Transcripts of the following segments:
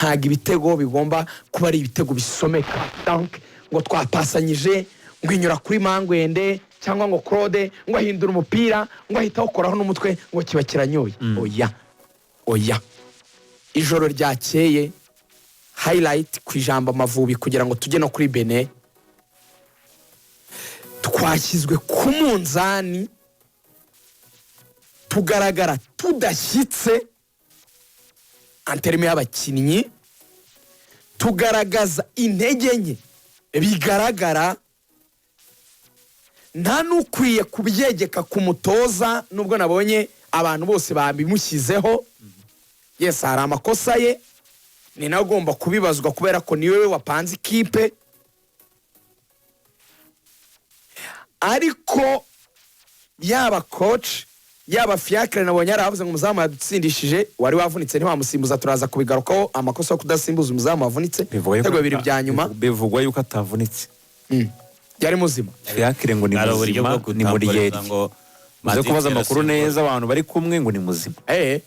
Ntabwo ibitego bigomba kuba ari ibitego bisomeka, donc ngo twapasanyije, ngo inyura kuri Mangwende cyangwa ngo Claude ngo ahindura umupira, ngo ahita awukoraho n'umutwe, ngo kiba kiranyoye. Oya, oya. Ijoro ryakeye, highlight ku ijambo Amavubi, kugira ngo tujye no kuri Benin, twashyizwe ku munzani, tugaragara tudashyitse en termes y'abakinnyi, tugaragaza intege nke bigaragara. Nta n'ukwiye kubyegeka ku mutoza, nubwo nabonye abantu bose babimushyizeho. Yes, hari amakosa ye, ni nawe ugomba kubibazwa kubera ko niwe wapanze ikipe. Ariko yaba coach, yaba Fiacre, nabonye yaravuze ngo umuzamu yadutsindishije wari wavunitse ntiwamusimbuza. Turaza kubigarukaho, amakosa yo kudasimbuza umuzamu wavunitse. Bivugwa yuko- Ibitego bibiri bya nyuma. Bivugwa yuko atavunitse. Yari muzima. Fiacre ngo ni Hari uburyo muzima, bwo ni muri gutambuza yeri ngo uze kubaza amakuru Manzi neza abantu bari kumwe, ngo ni muzima. Anyway,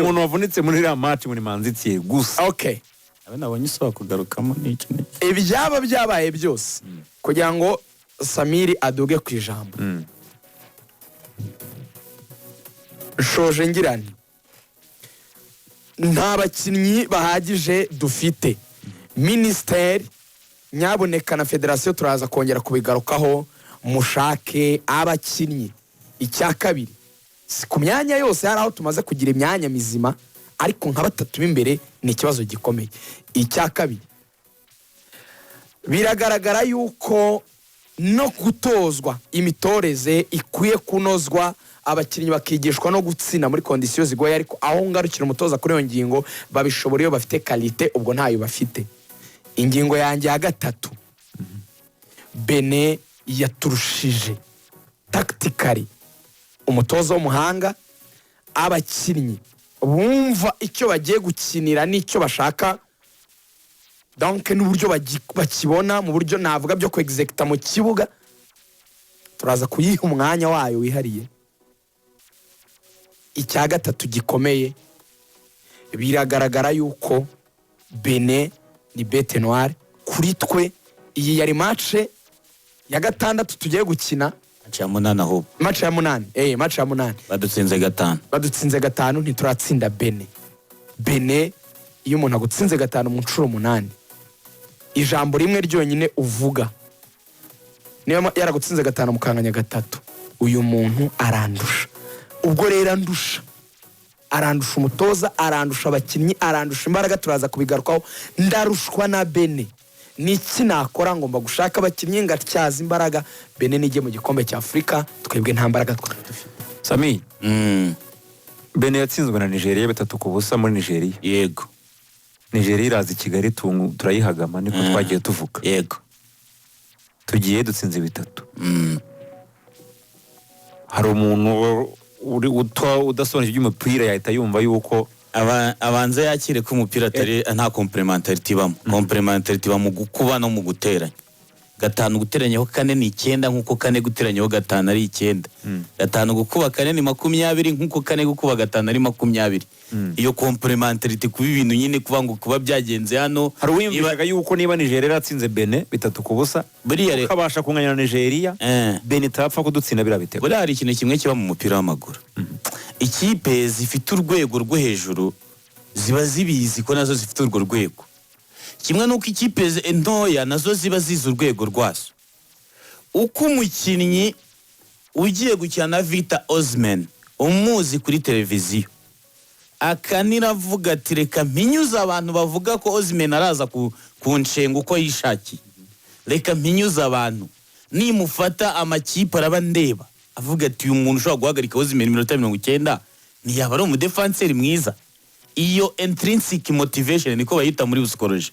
Umuntu wavunitse muri iriya match ngo ni Manzi Thierry gusa. Okay. Abe nabonye isoko kugarukamo n'iki n'iki. Ibyaba byabaye byose, kugira ngo Samiri aduge ku ijambo, nshoje ngira nti: nta bakinnyi bahagije dufite. Minisiteri nyaboneka na federasiyo, turaza kongera kubigarukaho, mushake abakinnyi. Icya kabiri, si ku myanya yose, hari aho tumaze kugira imyanya mizima, ariko nka batatu b'imbere ni ikibazo gikomeye. Icya kabiri, biragaragara yuko no gutozwa, imitoreze ikwiye kunozwa, abakinnyi bakigishwa no gutsinda muri conditions zigoye. Ariko aho ngarukira umutoza kuri iyo ngingo, babishobora iyo bafite qualité, ubwo ntayo bafite. Ingingo yanjye ya gatatu, Benin yaturushije tactically, umutoza w'umuhanga, abakinnyi bumva icyo bagiye gukinira n'icyo bashaka, donc n'uburyo bakibona mu buryo navuga byo kwexécuta mu kibuga. Turaza kuyiha umwanya wayo wihariye. Icya gatatu gikomeye, biragaragara yuko Benin ni bête noire kuri twe. Iyi yari match ya gatandatu tugiye gukina. Match ya munani ahubwo. Match ya munani, match ya munani. Badutsinze gatanu. Badutsinze gatanu, ntituratsinda Benin. Benin, iyo umuntu agutsinze gatanu mu nshuro 8, ijambo rimwe ryonyine uvuga, niba yaragutsinze gatanu mukanganya gatatu, uyu muntu arandusha. Ubwo rero andusha, arandusha umutoza, arandusha abakinnyi, arandusha imbaraga, turaza kubigarukaho. Ndarushwa na Benin. Ni iki nakora? Ngomba gushaka abakinnyi, ngatyaza imbaraga. Benin nijye mu gikombe cya Afurika, twebwe nta mbaraga twari dufite. Sami, Benin yatsinzwe na Nigeria 3-0 muri Nigeria. Nigeria iraza i Kigali, turayihagama, niko twagiye tuvuga. Tugiye dutsinze bitatu. Hari umuntu uri udasobanukiwe iby'umupira yahita yumva yuko Abanza yakire ko umupira atari nta complémentarité ibamo. Complémentarité iba mu gukuba no mu guteranya. Gatanu guteranyaho kane ni icyenda, nk'uko kane guteranyaho gatanu ari icyenda. Gatanu gukuba kane ni 20, nk'uko kane gukuba gatanu ari 20. Iyo complémentarité, kuba ibintu nyine, kuba ngo kuba byagenze hano. Hari uwiyumvishaga yuko niba Nigeria yaratsinze Benin 3-0, Buriya tukabasha kunganya na Nigeria, Benin itapfa kudutsinda biriya bitego. Buriya hari ikintu kimwe kiba mu mupira w'amaguru: ikipe zifite urwego rwo hejuru ziba zibizi ko nazo zifite urwo rwego, kimwe n'uko ikipe ntoya nazo ziba zizi urwego rwazo. Uko umukinnyi ugiye gukina na Victor Osimhen, umuzi kuri televiziyo, akanira avuga ati: "Reka mpinyuze abantu bavuga ko Osimhen araza kunshenga uko yishakiye. Reka mpinyuze abantu. Nimufata amakipe araba ndeba avuga ati: 'Uyu muntu ushobora guhagarika Osimhen iminota 90 ntiyaba ari umudefanseri mwiza?'" Iyo intrinsic motivation, niko bayita muri psychology,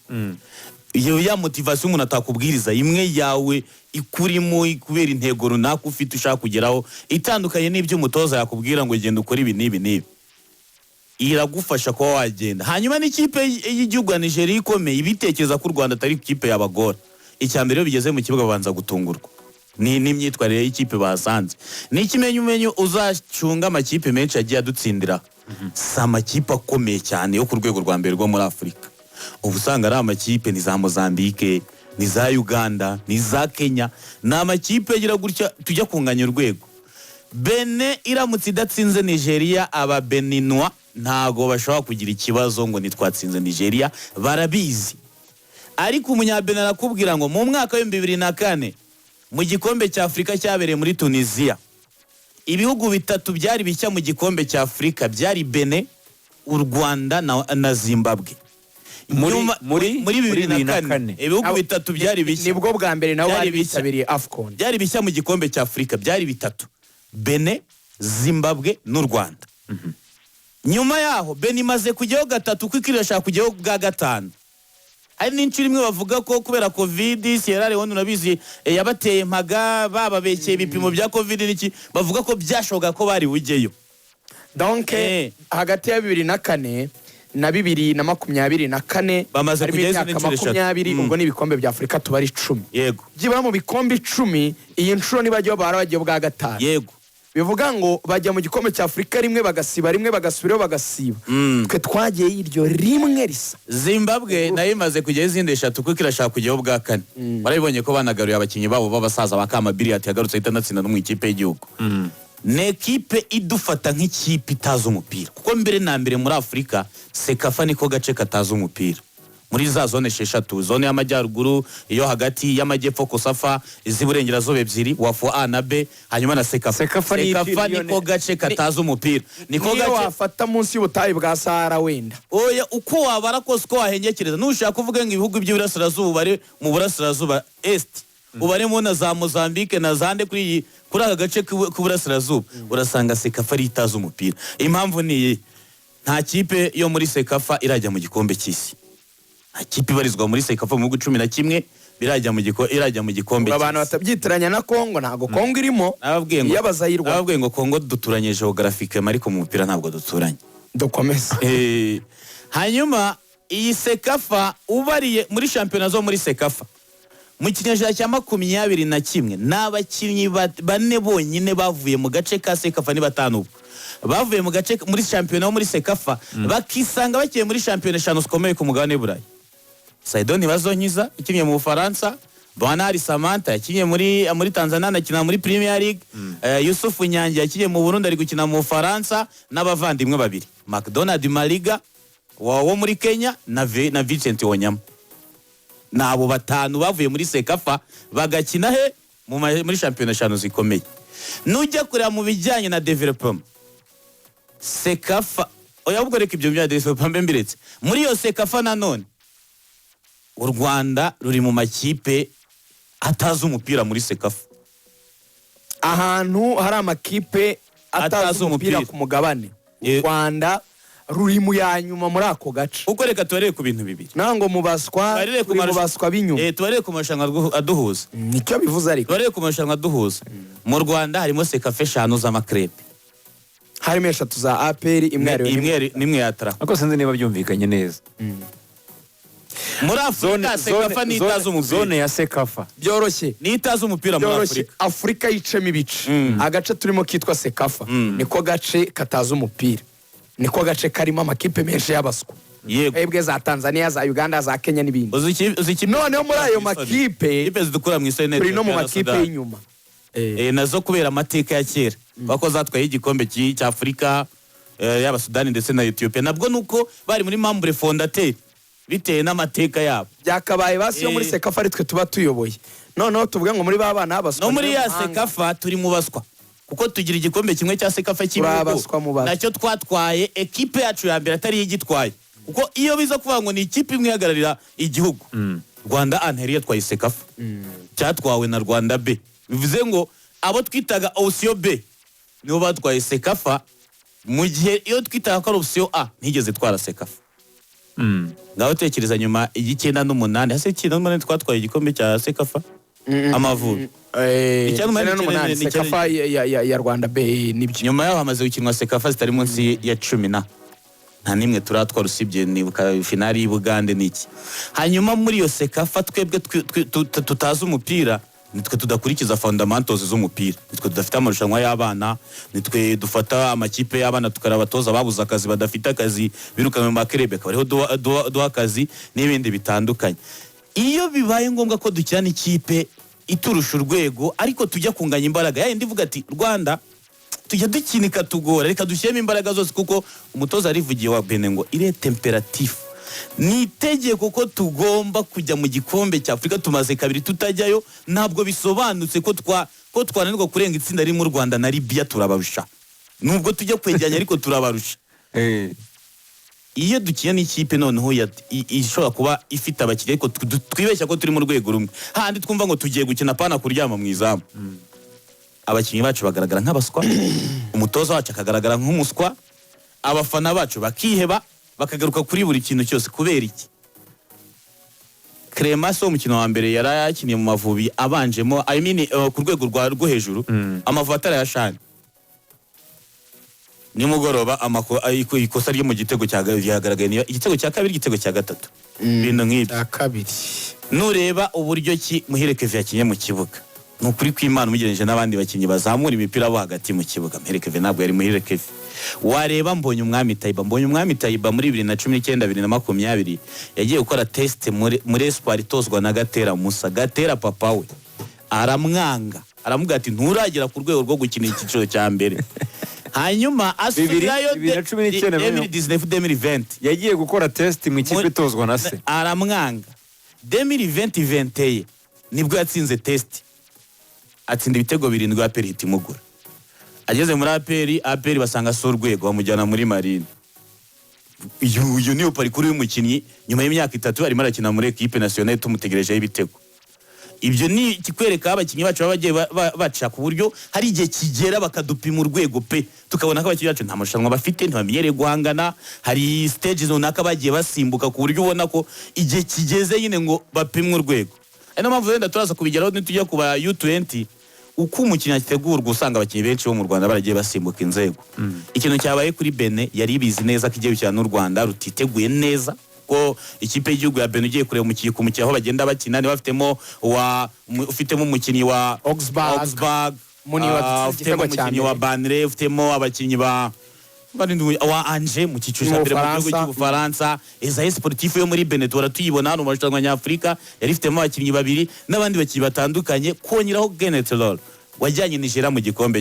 iyo ya motivation umuntu atakubwiriza, imwe yawe ikurimo kubera intego runaka ufite ushaka kugeraho, itandukanye n'ibyo umutoza yakubwira ngo genda ukore ibi n'ibi n'ibi, iragufasha kuba wagenda. Hanyuma n'ikipe y'igihugu ya Nigeria ikomeye ibitekereza ko u Rwanda atari ikipe yabagora. Icya mbere, iyo bigeze mu kibuga babanza gutungurwa. N'imyitwarire y'ikipe basanze ni ikimenyumenyu. Uzacunga amakipe menshi yagiye adutsindira, si amakipe akomeye cyane yo ku rwego rwa mbere rwo muri Afurika. Uba usanga ari amakipe ni za Mozambique, ni za Uganda, ni za Kenya, ni amakipe agira gutya tujya kunganya urwego. Benin iramutse idatsinze Nigeria, aba Beninwa ntago bashobora kugira ikibazo ngo ntitwatsinze Nigeria, barabizi. Ariko Umunyabenin arakubwira ngo mu mwaka wa 2004, mu gikombe cya Afurika cyabereye muri Tunisia, ibihugu bitatu byari bishya mu gikombe cya Afurika byari Benin, u Rwanda na Zimbabwe. Muri muri bibiri na bibiri na kane kane. ibihugu bitatu byari bishya. Nibwo bwa mbere nabo Byari bari bishya. bitabiriye AFCON. Byari bishya mu gikombe cya Afurika byari bitatu: Benin, Zimbabwe n'u Rwanda. Nyuma yaho Benin imaze kujyaho gatatu, kuko irashaka kujyaho bwa gatanu. Hari n'inshuro imwe bavuga ko kubera Covid, Sierra Leone urabizi, yabateye mpaga, bababekeye ibipimo bya Covid n'iki, bavuga ko byashoboka ko bari bujyeyo. Donc hagati ya 2004 na 2024 Bamaze harimo kujyayo imyaka izindi nshuro eshatu. 20, ubwo ni ibikombe bya Afurika tuba ari 10. Byibura mu bikombe 10, iyi nshuro nibajyaho bara bagiye bwa gatanu. Bivuga ngo bajya mu gikombe cya Afurika rimwe, bagasiba rimwe, bagasubirayo, bagasiba. Twe twagiye iryo rimwe risa. Zimbabwe nayo imaze kujyaho izindi eshatu, kuko irashaka kujyaho bwa kane. Barabibonye ko banagaruye abakinnyi babo b'abasaza ba Khama Billiat, yagarutse ahita anatsinda no mu ikipe y'igihugu. Ni ekipe idufata nk'ikipe itazi umupira, kuko mbere na mbere muri Afurika CECAFA niko gace katazi umupira muri za zone esheshatu: zone y'amajyaruguru, iyo hagati, y'amajyepfo COSAFA, iz'iburengerazuba ebyiri, WAFU A na B, hanyuma na CECAFA. CECAFA ni CECAFA niyo niko gace katazi umupira, niko Niyo gace. wafata munsi y'ubutayu bwa Sahara wenda. Oya, uko wabara kose, uko wahengekereza, nushaka kuvuga ngo ibihugu by'iburasirazuba ubare mu burasirazuba, est, ubaremo na za Mozambique na zande kuri aka gace k'uburasirazuba, urasanga CECAFA ari itazi umupira. Impamvu ni iyi: nta kipe yo muri CECAFA irajya mu gikombe cy'isi. Nta kipe ibarizwa muri CECAFA mu bihugu 11 irajya mu gikombe Ubwo abantu cy'isi. batabyitiranya na Kongo, ntabwo Kongo irimo. Nababwiye ngo Iy'abazayirwa. Nababwiye ngo Kongo duturanye géographiquement, ariko mu mupira ntabwo duturanye. Dukomeze. Hanyuma iyi CECAFA, ubariye muri shampiyona zo muri CECAFA mu kinyejana cya 21, ni abakinnyi bane bonyine bavuye mu gace ka CECAFA, ni batanu ubu bavuye mu gace muri shampiyona yo muri CECAFA, bakisanga bakiye muri shampiyona eshanu zikomeye ku mugabane w'i Burayi. Saido Ntibazonkiza yakinnye mu Bufaransa, Bwanari Samanta yakinnye muri Tanzania, anakina muri Premier League, Yusufu Nyange yakinnye mu Burundi, ari gukina mu Bufaransa, n'abavandimwe babiri, McDonald Mariga wo muri Kenya na Vincent Wanyama. Ni abo batanu bavuye muri CECAFA bagakina he muri shampiyona eshanu zikomeye. Nujya kureba mu bijyanye na development CECAFA, oya, ahubwo reka ibyo bya development mbe mbiretse. Muri iyo CECAFA nanone u Rwanda ruri mu makipe atazi umupira muri CECAFA. Ahantu hari amakipe atazi Atazi umupira umupira. ku mugabane, u Rwanda ruri mu ya nyuma muri ako gace. Kuko reka tubarebe ku bintu bibiri. Nango mu baswa, Tubarebe ku turi mu baswa b'inyuma. Tubarebe ku marushanwa aduhuza. Nicyo bivuze ariko. Tubarebe ku marushanwa aduhuza. Mu Rwanda harimo CECAFA eshanu z'ama clubs. Harimo eshatu za APR, imwe ya Rayon. Imwe n'imwe ya Tra. Ariko sinzi niba byumvikanye neza. Muri Afurika CECAFA ni itazi umupira. Zone ya CECAFA. Byoroshye. Ni itazi umupira muri Byoroshye. Afurika. Afurika yicemo ibice. Agace turimo kitwa CECAFA niko gace katazi umupira, niko gace karimo amakipe menshi y'abaswa. Twebwe za Tanzania, za Uganda, za Kenya n'ibindi. Uzi ikipe Noneho muri ayo zidukura mu isoni? makipe, Ikipe zidukura mu isoni ni turi no mu Ethiopia na makipe Sudan. y'inyuma. Nazo kubera amateka ya kera, kuko zatwaye igikombe cya Afurika, yaba Sudani ndetse na Ethiopia, nabwo nuko bari muri membre fondateur bitewe n'amateka yabo. Byakabaye basi yo muri CECAFA ari twe tuba tuyoboye. Noneho tuvuge ngo muri ba bana b'abaswa No muri niyo ya mahanga. CECAFA turi mu baswa, kuko tugira igikombe kimwe cya CECAFA cy'ibihugu, Turabaswa mu baswa. nacyo twatwaye ekipe yacu ya mbere atari yo igitwaye, kuko iyo biza kuvuga ngo ni ikipe imwe ihagararira igihugu, Rwanda A ntiyari yatwaye CECAFA, cyatwawe na Rwanda B. Bivuze ngo abo twitaga option B nibo batwaye CECAFA, mu gihe iyo twitaga ko ari option A ntigeze itwara CECAFA. Ngaho tekereza nyuma y'98, hasi 98 twatwaye igikombe cya CECAFA, Amavubi. 98, 98, CECAFA ya Rwanda B, nibyo. Nyuma yaho hamaze gukinwa CECAFA zitari munsi ya cumi na, nta n'imwe turatwara usibye nibuka finali y'Ubugande n'iki. Hanyuma muri iyo CECAFA twebwe tutazi umupira. Nitwe tudakurikiza fundamentals z'umupira, nitwe tudafite amarushanwa y'abana, nitwe dufata amakipe y'abana tukareba abatoza babuze akazi, badafite akazi, birukanwe mu ma clubs, akaba ariho duha akazi n'ibindi bitandukanye. Iyo bibaye ngombwa ko dukina n'ikipe iturusha urwego ariko tujya kunganya imbaraga, yayindi ivuga ati: "Rwanda tujya dukina ikatugora, reka dushyiremo imbaraga zose," kuko umutoza arivugiye wa Benin ngo il est impératif, ni itegeko ko tugomba kujya mu gikombe cya Afurika. Tumaze kabiri tutajyayo, ntabwo bisobanutse ko twananirwa kurenga itsinda ririmo u Rwanda na Libya. Turabarusha nubwo tujya kwegeranya, ariko turabarusha. Iyo dukina n'ikipe noneho ishobora kuba ifite abakiriya, ariko twibeshya ko turi mu rwego rumwe, handi twumva ngo tugiye gukina pana kuryama mu izamu, abakinnyi bacu bagaragara nk'abaswa, umutoza wacu akagaragara nk'umuswa, abafana bacu bakiheba, bakagaruka kuri buri kintu cyose. Kubera iki? Clément umukino wa mbere yari yakiniye mu Mavubi abanjemo, I mean, ku rwego rwo hejuru, Amavubi atarayashanye, nimugoroba ikosa ryo mu gitego ryagaragaye, niyo igitego cya kabiri, igitego cya gatatu, ibintu nk'ibyo. Cya kabiri. Nureba uburyo ki Muhire Kevin yakinnye mu kibuga, ni ukuri kw'Imana, umugereranyije n'abandi bakinnyi bazamura imipira bo hagati mu kibuga, Muhire Kevin ntabwo yari Muhire Kevin. Wareba Mbonye Umwami Tayiba muri 2019, 2020 yagiye gukora test muri Espoir itozwa na Gatera Musa. Gatera papa we aramwanga, aramubwira ati: "Nturagera ku rwego rwo gukina icyiciro cya mbere." Hanyuma asubirayo 2019. 2019, 2020. Yagiye gukora test mu ikipe itozwa na se. Aramwanga. 2020 21 nibwo yatsinze test, atsinda ibitego 7, APR ihita imugura. Ageze muri APR, APR basanga si urwego, bamujyana muri Marine. Uyu niyo parcours y'umukinnyi. Nyuma y'imyaka 3 arimo arakina muri équipe nationale, tumutegerejeho ibitego. Ibyo ni ikikwereka aho abakinnyi bacu baba bagiye baca, ku buryo hari igihe kigera bakadupima urwego pe, tukabona ko abakinnyi bacu nta marushanwa bafite, ntibamenyereye guhangana, hari stage runaka bagiye basimbuka, ku buryo ubona ko igihe kigeze nyine ngo bapimwe urwego. Ari niyo mpamvu wenda turaza kubigeraho nitujya ku ba U20, uko umukinnyi ategurwa, usanga abakinnyi benshi bo mu Rwanda baragiye basimbuka inzego. Ikintu cyabaye kuri Benin, yari ibizi neza ko igiye gukina n'u Rwanda rutiteguye neza, ko ikipe y'igihugu ya Benin, ugiye kureba umukinnyi ku mukinnyi aho bagenda bakina, niba bafitemo ufitemo umukinnyi wa Augsburg. Augsburg, Muni watsinze ufitemo igitego cya umukinnyi wa mbere. Burnley, ufitemo abakinnyi ba wa Angers mu cyiciro cya Mu mbere mu gihugu Bufaransa. cy'Ubufaransa. Esaïe Sportif yo muri Benin tuhora tuyibona hano mu marushanwa nyafurika, yari ifitemo abakinnyi babiri n'abandi bakinnyi batandukanye, kongeraho Gernot Rohr wajyanye Nigeria mu gikombe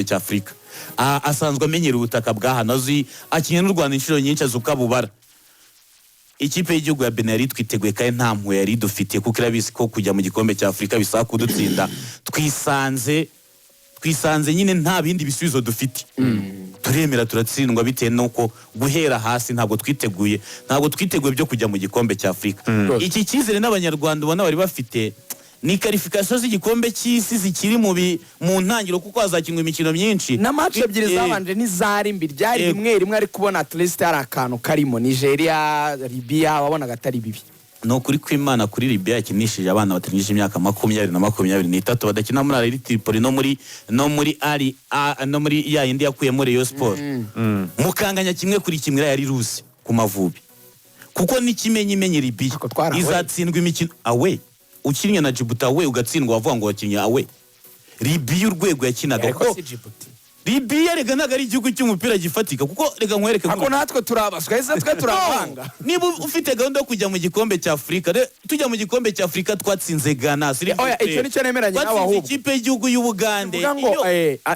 cya Afurika. Asanzwe amenyera ubutaka bwa hano, azi akinnye n'u Rwanda inshuro nyinshi, azi uko abubara. Ikipe y'igihugu ya Benin yari twiteguye kandi nta mpuhwe yari idufitiye, kuko irabizi ko kujya mu gikombe cya Afurika bisaba kudutsinda. Twisanze nyine nta bindi bisubizo dufite, turemera turatsindwa, bitewe n'uko guhera hasi ntabwo twiteguye byo kujya mu gikombe cya Afurika. Iki cyizere n'Abanyarwanda ubona bari bafite ni qualification z'igikombe cy'isi zikiri mu ntangiriro, kuko hazakinwa imikino myinshi. Na match ebyiri zabanje ntizari mbi, ryari rimwe rimwe, ariko ubona at least hari akantu karimo. Nigeria, Libya, wabonaga atari bibi. Ni ukuri kw'Imana, kuri Libya yakinishije abana batarengeje imyaka 20 na 23, badakina muri Al Tripoli no muri ari no muri ya yindi yakuyemo Rayon Sport, mukanganya 1-1, yari ruzi ku Mavubi, kuko n'ikimenyimenyi Libya Ariko twari away. izatsindwa imikino away. Ukinnye na Djibouti away ugatsindwa, wavuga ngo wakinnye away. Libya urwego yakinaga, Ariko kuko si Djibouti. Libya rega ntabwo ari igihugu cy'umupira gifatika, kuko reka nkwereke. Ako natwe turabaswa, ese twe turabanga? Niba ufite gahunda yo kujya mu gikombe cya Afurika, tujya mu gikombe cya Afurika twatsinze Ghana. Oya, icyo nicyo nemeranya nawe Twatsinze ahubwo. ikipe y'igihugu y'Ubugande. Bivuga ngo,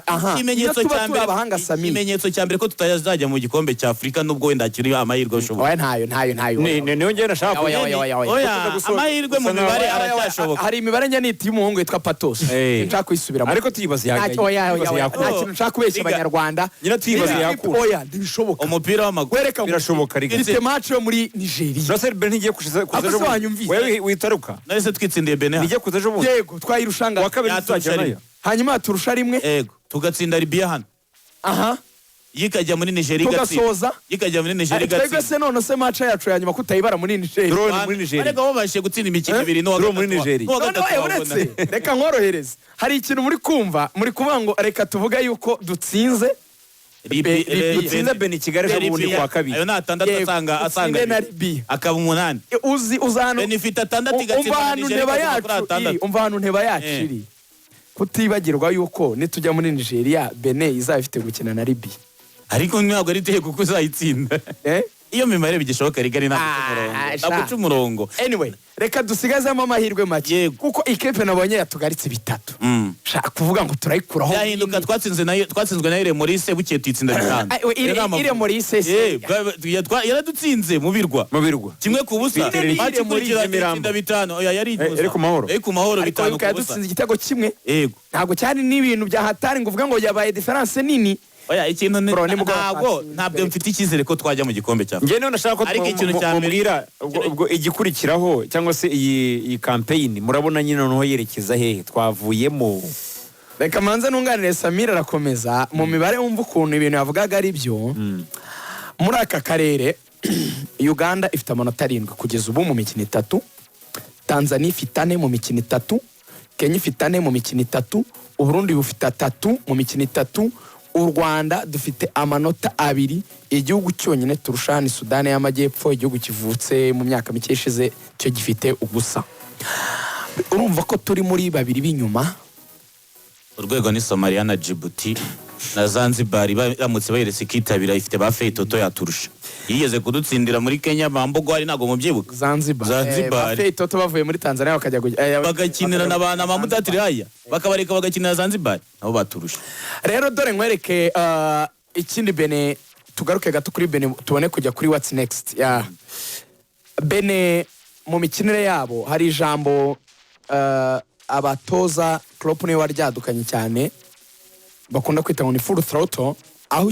aha, Ikimenyetso iyo tuba cya turi mbere, abahanga, Sami. ikimenyetso cya mbere ko tutazajya mu gikombe cya Afurika, nubwo wenda hakiri amahirwe ashoboka. Oya, ntayo, ntayo, ntayo. Niyo njyewe nashaka Oya, oya, oya, oya. Oya, amahirwe mu gusa mibare Oya, oya, oya, aracyashoboka. Hari imibare njya nita y'umuhungu witwa Patos. Nshaka kuyisubiramo. Ariko tuyibaze Oya, oya, tuyibaze oya, yakura. nta kintu nshaka kubeshya Riga. Abanyarwanda. Nyina tuyibaze yakura. Oya, ntibishoboka. Umupira w'amaguru. Wereka ngo Birashoboka, Riga. Ifite match yo muri Nigeria. Nose Benin ntigiye kuza Ako ejo se bundi? wanyumvise? Wewe witaruka. None se twitsindiye Benin? Ntigiye kuza ejo bundi? Yego, twayirushanga. Uwa kabiri Yaturusha tuzajya rimwe. nayo. Hanyuma turusha rimwe. Yego, tugatsinda Libya hano, Aha. yikajya muri Nigeria igatsinda. Tugasoza. Yikajya muri Nigeria Twebwe igatsinda. se none se match yacu ya nyuma kutayibara muri Nigeria? Drone muri Nigeria. Ariko babashije gutsinda imikino ibiri n'uwa Draw muri gatatu Nigeria. n'uwa None gatatu oya, wabona. uretse reka nkorohereze, hari ikintu muri kumva, muri kuvuga ngo reka tuvuge yuko dutsinze. Libya. Dutsinze Benin i Kigali ejo bundi Libya. kuwa kabiri. Ayo ni atandatu. Yego, Asanga asanga utsinde na abiri. Libya. Akaba umunani. Uzi uza hano Benin ifite atandatu, umva igatsinda na ahantu Nigeria, nteba ikagera kuri yacu iri, atandatu. umva ahantu nteba yacu iri, kutibagirwa yuko nitujya muri Nigeria, Benin izaba ifite gukina na Libya. Ariko ntabwo ari itegeko kuko uzayitsinda. Eh? Iyo mibare bigishoboka rigari, ntabwo uca Ah, umurongo. sha. Ntabwo uca umurongo. Anyway, reka dusigazemo amahirwe make, kuko ikipe nabonye yatugaritse bitatu. Shaka kuvuga ngo turayikuraho. Byahinduka. Twatsinze nayo, twatsinzwe na Ire Maurice, bukeye tuyitsinda bitanu. Ah, we, Rero Ire Maurice se- Yaradutsinze mu birwa. Mu birwa. 1-0. Ire Match ikurikira Maurice. tuyitsinda bitanu. Oya, yari Iri ku Mahoro. Iri ku Mahoro, Ariko bitanu wibuka ku busa. yadutsinze igitego kimwe. Yego. Ntabwo cyari n'ibintu bya hatari ngo uvuge ngo yabaye différence nini. Oya, ikintu Bro, nimugoroba ntabwo twatsinze. Ntabwo mfite icyizere ko twajya mu gikombe cya Afurika. Njye niho nashaka ko Ariko ikintu cya mbere- mubwira ubwo igikurikiraho cyangwa se iyi campaign murabona nyine noneho yerekeza hehe twavuyemo? Reka manze nunganire Samir, arakomeza mu mibare, wumva ukuntu ibintu yavugaga ari byo. Muri aka karere, Uganda ifite amanota 7 kugeza ubu mu mikino itatu, Tanzania ifite 4 mu mikino itatu, Kenya ifite 4 mu mikino itatu, Uburundi bufite 3 mu mikino itatu, u Rwanda dufite amanota 2. Igihugu cyonyine turusha ni Sudani y'Amajyepfo, igihugu kivutse mu myaka mike ishize, cyo gifite ubusa. Urumva ko turi muri babiri b'inyuma. Urwego ni Somalia na Djibouti na Zanzibar. Baramutse bayeretse ikitabira, ifite ba Feitoto, yaturusha. Yigeze kudutsindira muri Kenya, Bambogwari, ntabwo mubyibuka? Zanzibar. Zanzibar. Ba Feitoto bavuye muri Tanzania bakajya Bagakinira na ba Mamudatiri haya, bakabareka bagakinira Zanzibar, nabo baturusha. Rero dore nkwereke ikindi. Benin, tugaruke gato kuri Benin, tubone kujya kuri what's next ya Benin. Mu mikinire yabo hari ijambo abatoza, Klopp niwe waryadukanye cyane, bakunda kwita ngo ni full throttle, aho